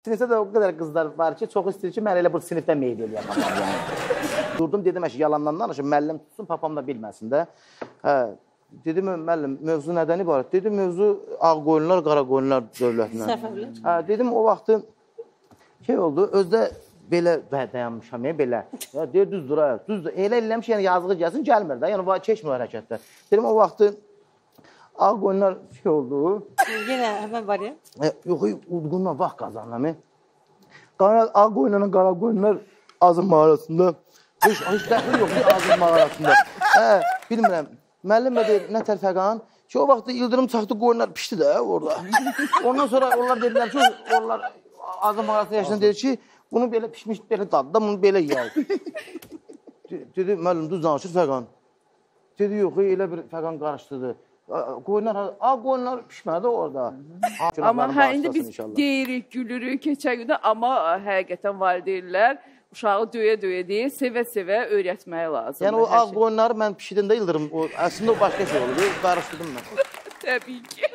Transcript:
Sinifdə də o qədər qızlar var ki, çox istəyir ki, mən elə bu sinifdə meyl eləyəm. Yəni. Durdum, dedim, əşi, yalandan danışım, müəllim tutsun, papam da bilməsin də. Hə, dedim, müəllim, mövzu nədən ibarət? Dedim, mövzu ağ qoyunlar, qara qoyunlar dövlətinə. Səfəvilər. Hə, dedim, o vaxtı şey oldu, özdə belə dayanmışam, belə. Ya, deyir, düzdür, hə, düzdür. Elə eləmiş, yəni yazığı gəlsin, gəlmir də, yəni keçmir hərəkətdə. Dedim, o vaxtı ağ qoyunlar şey oldu. Yenə həmən variant? Yox, udqunla vaxt qazanlam. Ağ qoyunlarla qara qoyunlar Azın mağarasında. Heç dəxil yoxdur Azın mağarasında. Hə, bilmirəm. Müəllim də deyir, nə tər Fəqan? Ki, o vaxtı ildırım çaxdı, qoyunlar pişdi də orada. Ondan sonra onlar dedilər ki, onlar Azın mağarasında yaşayan deyir ki, bunu belə pişmiş, belə daddı da, bunu belə yeyək. Dedi, müəllim, düz danışır Fəqan. Dedi, yox, elə bir Fəqan qarışdırdı. Qoyunlar, ağ qoyunlar pişmədi orada. Amma hə, indi biz deyirik, gülürük keçən gündə, amma həqiqətən valideynlər uşağı döyə-döyə deyil, sevə-sevə öyrətməyə lazımdır. Yəni o ağ qoyunları mən pişirdim də ildırım, əslində o başqa şey oldu, qarışdırdım mən. Təbii ki.